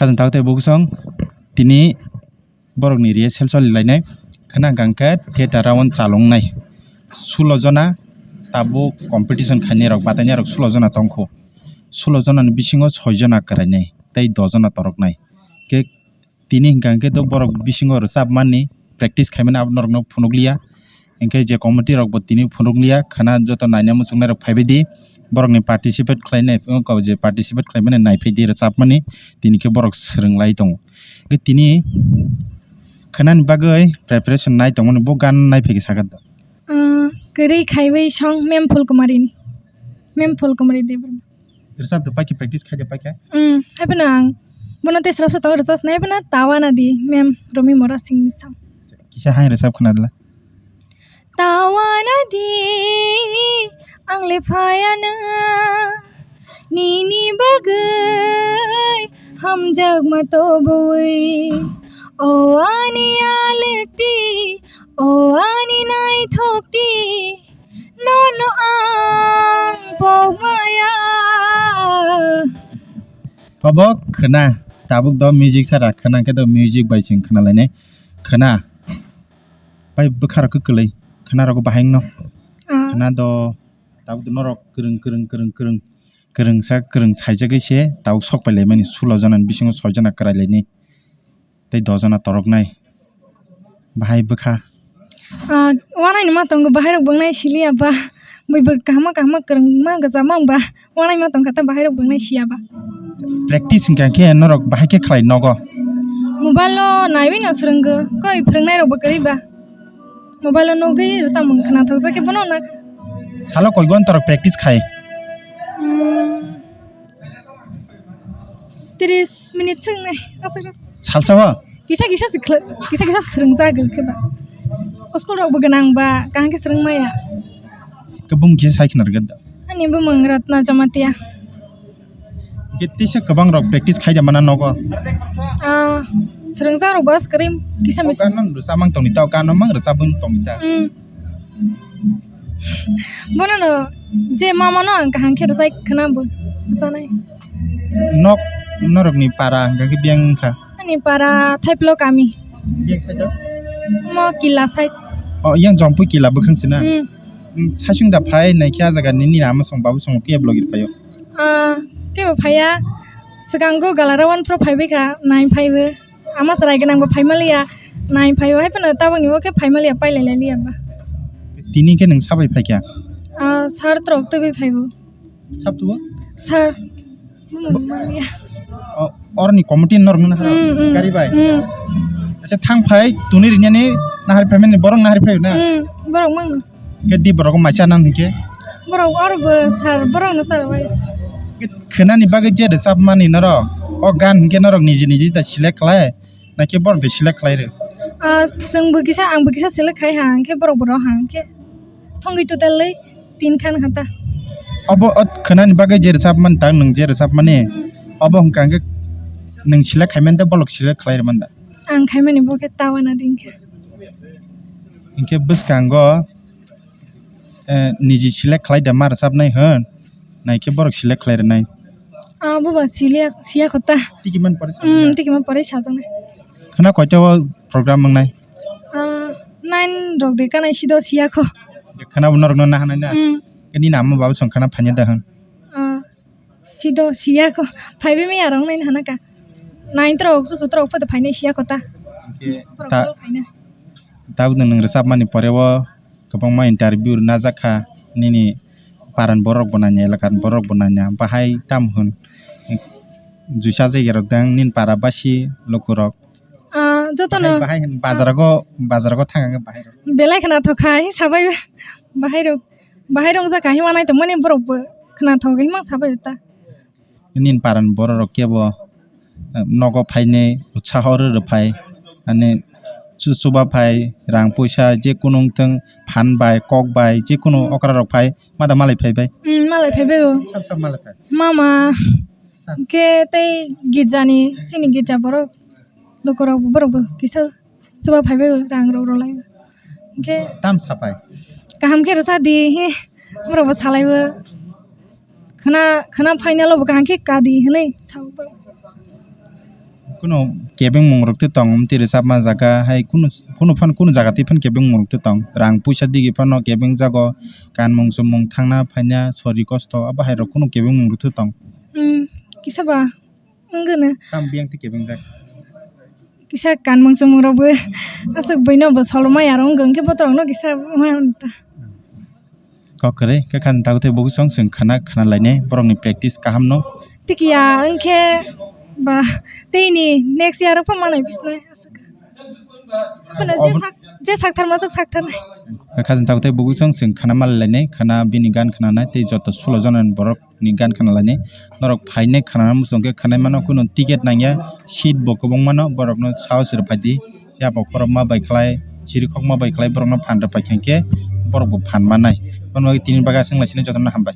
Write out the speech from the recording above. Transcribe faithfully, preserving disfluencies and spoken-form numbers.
Chwng tabuk tei bukusong tini borokni rehearsal choli lainai. Khwna hwnkha hwnkhe theater round chalongnai. Sulo jona tabuk competition khainai rok, batainai rok sulo jona tongkho. Sulo jonani bisingo soi jona kwrainai tei dos jona toroknai. Khe tini hwnkha hwnkhe to borok bisingo rwchapmani practice khaimani abo norokno phunukliya. Hwnkhe je committee rokbo tini phunukliya, khwna joto naina muchungnai rok phaibaidi borokni participate khlainai, wngkha je participate khlaimani naiphaidi rwchapmani tini khe borok swrwnglai tongo. Hwnkhe tini khwnani bagwi preparation nai tongmani bo gan naiphai khe sakha da. Ah, kwrwi khaiwi song Mem Phulkumarini. Mem Phulkumari Debbarma. Rwchap de paikhe, practice khai de paikhe. Hmm, haiphano ang bono tei srapsa tongo rwchapnai, haiphano tawa nadi Mem Romi Mora Singh ni song. Kisa hai rwchap khna rwla. Tawa nadi ang le phayana nini bagwi hamjakma tobwi. O ani alwkti, o ani naithokti, nono ang pokmaya. Obo khwna, tabuk do music sara khwna khe do music bai chwng khwna lainai. Khwna, bai bwkha rok kwlwi, khwna rok bahai wngno. Ah. Khwna do tabuk do norok kwrwng, kwrwng, kwrwng, kwrwng, kwrwngsa, kwrwng saijagwi se tabuk sok pai laimani, sulo jona ni bisingo soi jona kwrai lainai. Tei dos jona toroknai. Bahai bwkha. Ah, wanaini ma tongo, bahai rok bo wngnai siliya ba. Bui bo kahama kahama kwrwngma gwchama wng ba. Wanai ma tongkha ta bahai rok bo wngnai siya ba. Practice hwnkha khe norok bahai khe khlai nogo. Mobile o naiwi no swrwngo. Koi phwrwngnai rok bo kwrwi ba. Mobile o nugwi rwchapmung khwnathokjak khe bono na. Salo koi gontorok practice khai? Hmm. Tris minute swngnai aswk. Salsa o? Kisa kisa se khla-, kisa kisa swrwngjak khe ba. O school rok bo gwnang ba, kaham khe swrwng maya. Khe bumung kisa sai khna rwgwk da. Ani bumung Ratna Jamatia. Khe tisa kwbang rok practice khai da mana nogo? Ah, swrwngjak rok bo aswk kwrwi kisa misa. Gano rwchapmang tongni tao, gano mang rwchapmang tongni ta. Hmm. Bono no je mama no ang kaham khe rwchai khwna bo rwchanai. Nok norokni para hwnkha khe biyang wngkha? Ani para Thaiplo kami. Biyang side o? Mo Kila side. O, yang Jompui Kila bwkhang se na? Hmm. Nwng saichung da phai naikhe a jaga nini ama song babu song khe vlog ri phaio? Ah, kebo phaiya. Swkango Galarawan phro phaibai kha, nai phaibo. Ama chwrai gwnangbo phaimaliya, nai phaio, hai phano tabukni bo khe phaimaliya, pailai lailiya ba. Tini khe nwng sabai phaikha? Ah, sir trok tubui phaibo. Sab tubo? Sir. Bo- Maliya. O, oroni committee norok nang Hmm, hmm. Gari bai? Hmm. Acha thang phai, tuni rinani nahar phaimani borok nahar phaio na? Hmm, borok mang. Khe di borok maisa nang hwnkhe? Borok oro bo sir, borok no sir bai. Khe khwnani bagwi je rwchapmani norok, o gan hwnkhe norok niji niji da select khlai, nakhe borok de select khlai rw? Ah, chwng bo kisa, ang bo kisa select khai ha, hwnkhe borok bo rw ha, hwnkhe thongwi total lei tin khan ha ta. Obo o khwnani bagwi je rwchapmani ta nwng je rwchapmani, obo hwnkha hwnkhe nwng select khaimani da bolok select khlai rwmani da? Ang khaimani bo khe tawa na di hwnkhe. Hwnkhe bwskango eh, niji select khlai da ma rwchapnai hwn, naikhe borok select khlai rwnai. Ah, boba silia, siya khota. Tiki man pore Hmm, sajaknai. Tiki man pore sajaknai. Khwna koita o program wngnai? Ah, nine rok de kanai sido siya kho. Khwna bo norokno nahanai na? Hmm. Khe nini ama baba song khwna phanya da hwn? Ah, Sido siya ko. Phaibai maya rok nai hana ka. Nine trok, susu trok, photo phainai siya ko ta. Hwnkhe Borok ta-, tol phaina. Tabuk nwng rwchapmani pore o kwbangma interview rwna jak kha. Nini paran borok bo nanya, elakar borok bo nanya. Bahai tam hwn? Juisa jaga rok dang nini para basi lukurok. Ah, jotono. Bahai, bahai hwn bazar go, bazar go thang bahai rok. Belai khna thokha, hi sabai bahai rok. Bahai rok jak kha, hi manai tongmani borok bo khna thok, hi mang sabai ta. Nini paran borok rok kebo, eh, nogo phainai utsaho rw rw phai, ani chu-, chuba phai, rang puisa, je kunu wng thung, phan bai, kok bai, je kunu okra rok phai, ma da malai phai bai? Hmm, malai phai bai o. Sab sab malai phai. Mama, Ah. Hwnkhe tei girjani, chini girja borok, lukurok borok bo kisa chuba phai bai o, rang rok rw lai o. Hwnkhe Tam sa phai? Kaham khe rwsa di, hi, borok bo salai o. Khwna, khwna final o bo kaham khe ka di hwnwi sa o borok. Kunu kebeng mung rok twi tong, amtwi rwchapma jaga hai kunu, kunu phan, kunu jaga twi phan kebeng mung rok twi tong. Rang puisa digi phano kebeng jago, kanmung chumung thangna phaina sori kosto, abo hai rok kunu kebeng mung rok twi tong. Hmm, kisa ba wngkhe no. Tam biyang twi kebeng jak. Kisa kanmung chumung rok bo aswk buino bo solomai aro wngkha, hwnkhe botorok no kisa wngkha ta. Kok kwrwi khe khani tabuk tei bugwi song chwng khana khana lainai borokni practice kaham no. Tiki ya wngkhe ba tei ni next year rok pho manai bisnai aswk. Phano je Obo- sak, je sakthar ma sak sakthar nai. Khe khajin tabuk tei bugwi song chwng khana mal lainai, khana bini gan khana nai tei joto sulo jana ni borok ni gan khana lainai. Norok phainai khana muchung khe khanai mano, kunu ticket nangya, seat bo kwbang mano, borok no sahos rw phaidi. Yapok khorokma bai khlai, chirikhokma bai khlai borokno phan rwpai khe, hwnkhe borok bo phan mannai. Aboni bagwi tini bagwi aswk laisini jotono hambai.